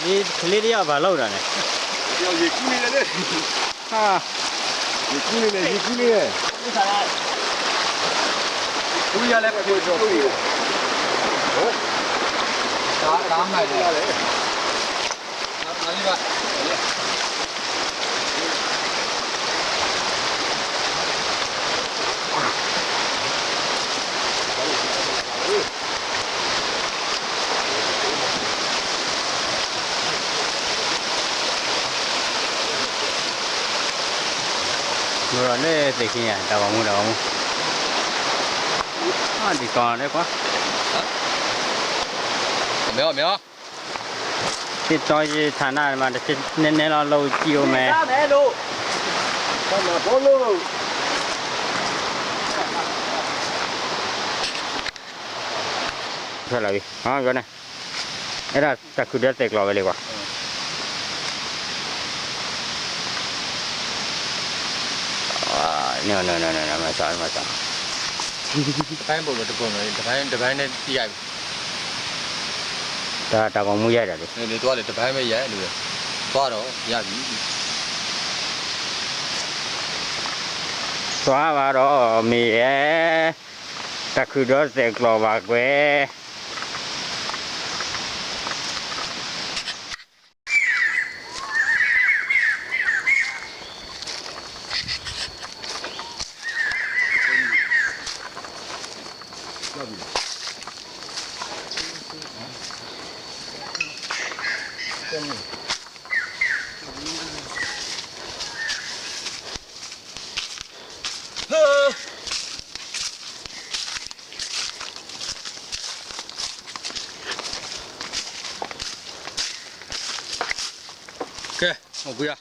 ကလ့တယၢ်ဘၣ်လီၤဒီးန့ၣ်, ယကူန့ၣ်လဲၣ်, ယကူန့ၣ်လဲၣ်, ယကူန့ၣ်လဲၣ်, ကူယၤလဲၣ်, တၢ်မၤလဲၣ်, မ့ၢ်ဒီးလၢသ့ၣ်ခံညါ တၢ်ဂီၤမူ တၢ်ဂီၤမူ, ဒ်သိးလၢကွၢ်, မ့ၢ်အီၤ မ့ၢ်အီၤ, သ့ၣ်တီယ့ၢ်ထးနးမး တဆ့နဲနဲလီၤ လိၣ်ကံအိၣ်မဲ, ဖဲလီၤဝံၤ ဟီ ယန့ၣ်, အဲၣ်ဒၣ်တၢ်ခုၣ်ဒၢသဲးကျိးဝဲလံကွၢ်, မၤစၢ် မၤစၢ်, တဘၣ်န့ၣ် တဘၣ်န့ၣ် တဘၣ်န့ၣ် တၢ်ဂီၤမူယါဒီးလံ, တဘၣ်မ့ၢ်ယါ, သွါဘၣ်ဒီးမ့ၢ်အဲ, တၢ်ခုၣ်ဒၢသဲးကျိးဘၣ်ကွဲး. ကဲ, အိၣ်ဘှံးဧါ.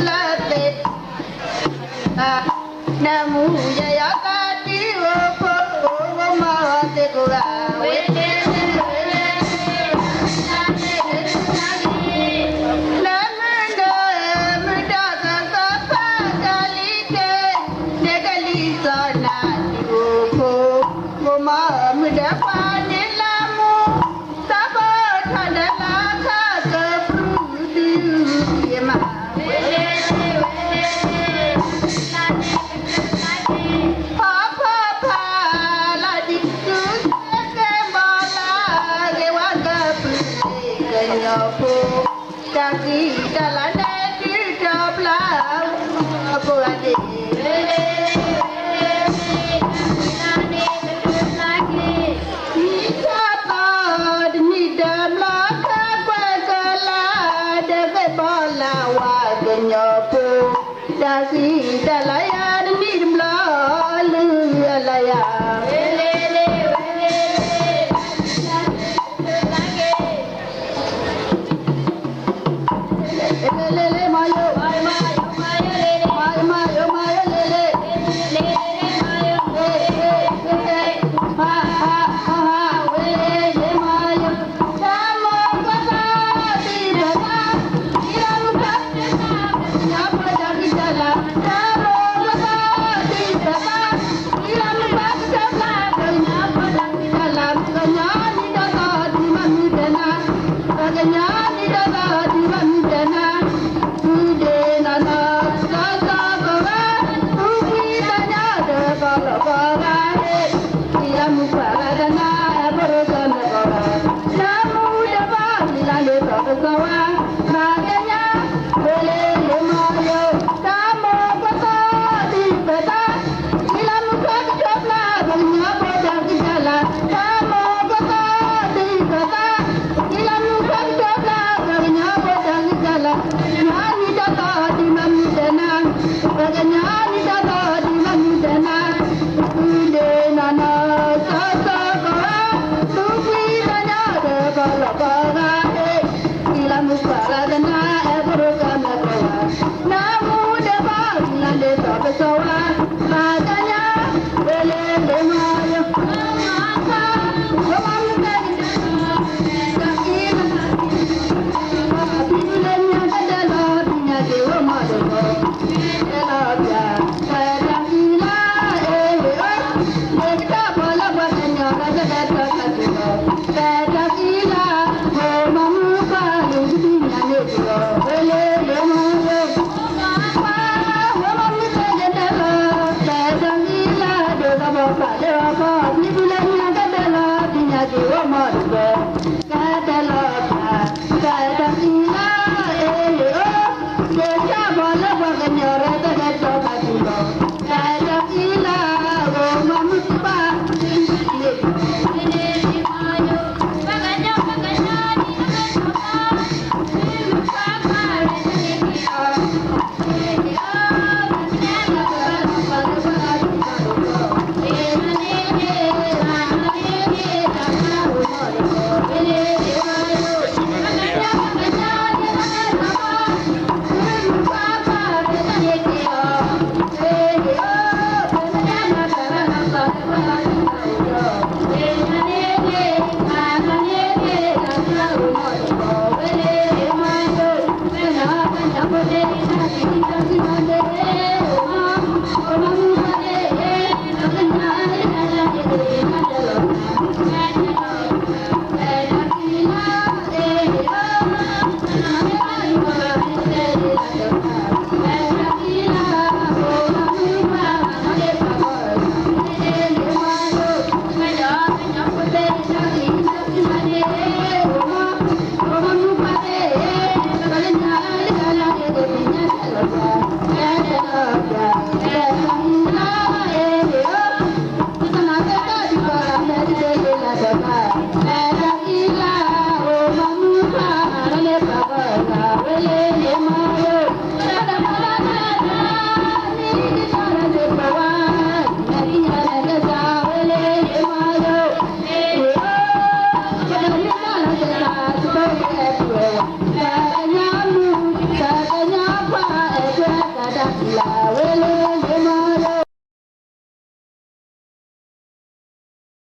လၢသ့ၣ် နမူယယီၤသးဒ်အိၣ်ဖိ အိၣ်မီၤသ့ၣ်ကိးဂၤ ဝဲ လၢမုၢ်နၤ မုၢ်ဒီးသီသီဖးကလံၤကဲ နကလံၤစီနၤဒ်အိၣ်ဖိ အိၣ်မီၤမုၢ်ဒီးပှၤန့ၣ်လၢမူ သးဘီထီၣ်ဒီးလၢခါကပြုၢ်ဒုးယမး ဖီဖီဖးလၢဒ်ကူစ့ကဲဘီလၢ ဂ့ၤဝါကပြုၢ်န့ၣ်ကညီဖိ တၢ်ဃံတၢ်လၤန့ၣ်ဒုးထီၣ်ဘျါ ကိးဂၤဒဲး မံၤထီၣ်သီတနံၣ်တဘျီ ခါကွဲးကလါ ဒဲးဃဲးဘီလၢဝါကညီဖိ တၢ်ဃံတၢ်လၤယၤတနံၣ်တဘျီ လုၢ်အလၤယၤ လ့လ့လ့မၤယိာ် မၤယိာ် မၤယိာ် မၤယိာ် လ့လ့ မၤ မၤ မၤ ဝဲ လ့လ့ မၤယိာ် တၢ်မိၢ်ပှၢ်သး ဒ်ပသး ဒ်လၢမုၢ်ပှၢ် ပှၤကညီဖိတၢ်ဃံတၢ်လၤ တၢ်မိၢ်ပှၢ်သး ဒ်ပသး ဒ်လၢမုၢ်ပှၢ်ကတၢၢ်ပျၢ် ပှၤကညီဖိတၢ်ဃံတၢ်လၤ ပှၤကညီနံၣ်ဒီးသီဒုးမၤမုာ်ဒဲးနၤ ပှၤကညီနံၣ်ဒီးသီဒုးမၤမုာ်ဒဲးနၤ ပုၢ်ဒ့နီၢ်နီၢ် စီၤစီၤကီးဂၤ သူၣ်ဖှံသးညီဒီးကီၢ်လီၤကီၢ်ဂၤ ဒ်လၢမုၢ်ပှၢ်လၢတနၤ အဖိရိကီၢ်မဲာ်ကီၢ်ဂၤ လၢမူဒီးဘီ ဒ်လၢလ့ၤသီကစီၤဝါ ပှၤကညီ ဝဲလ့လ့မၤယိာ် တၢ်မိၢ်ပှၢ်သး ဒ်ပသး ဒ်လၢမုၢ်ပှၢ်ကတၢၢ်ပျၢ် ပှၤကညီဖိတၢ်ဃံတၢ်လၤ တၢ်မိၢ်ပှၢ်သး ဒ်ပသး ဒ်လၢမုၢ်ပှၢ်ကတၢၢ်ပျၢ် ပှၤကညီဖိတၢ်ဃံတၢ်လၤ ပှၤကညီနံၣ်ဒီးသီဒုးမၤမုာ်ဒဲးနၤ ပှၤကညီနံၣ်ဒီးသီဒုးမၤမုာ်ဒဲးနၤ ပုၢ်ဒ့နီၢ်နီၢ် စီၤစီၤကီးဂၤ သူၣ်ဖှံသးညီဒီးကီၢ်လီၤကီၢ်ဂၤ ဒ်လၢမုၢ်ပှၢ်လၢတနၤ အဖိရိကီၢ်မဲာ်ကီၢ်ဂၤ လၢမူဒီးဘီ ဒ်လၢလ့ၤသီကစီၤဝါ ပှၤကညီ ဝဲလ့လ့မၤယိာ် တၢ်ဃံလၤ ပှၤဖံဖုလၢညါကတဲလီၤ ပညါက့ၤဝဲမၤတဘီ ကတဲလီၤပျၢ် တၢ်ဃံလၤ အ့ၣ် လ့ၤကတၢၢ်ပီၣ်လၢပှၤကညီ တၢ်ကတဲတၢ်ခးတုၤလီၤ တၢ်ဃံလၤ မိၢ်မၤမုၢ်ပှၢ် လူၤကဒုညါန့ၣ်ကလီၤ ဝဲလ့လ့မၤယိာ် ပှၤ ဝဲမၤမုၢ်ကဲကတဲလီၤ တၢ်ဃံလၤ ဒိၣ်ဒီးပှၤပာ်လၢအီၤကီၢ် ဖံဖုလၢညါကတဲလီၤ ပညါက့ၤဝဲမၤတဘီ ကတဲလီၤပျၢ် တၢ်ဃံလၤ အ့ၣ် လ့ၤကတၢၢ်ပီၣ်လၢပှၤကညီ တၢ်ကတဲတၢ်ခးတုၤလီၤ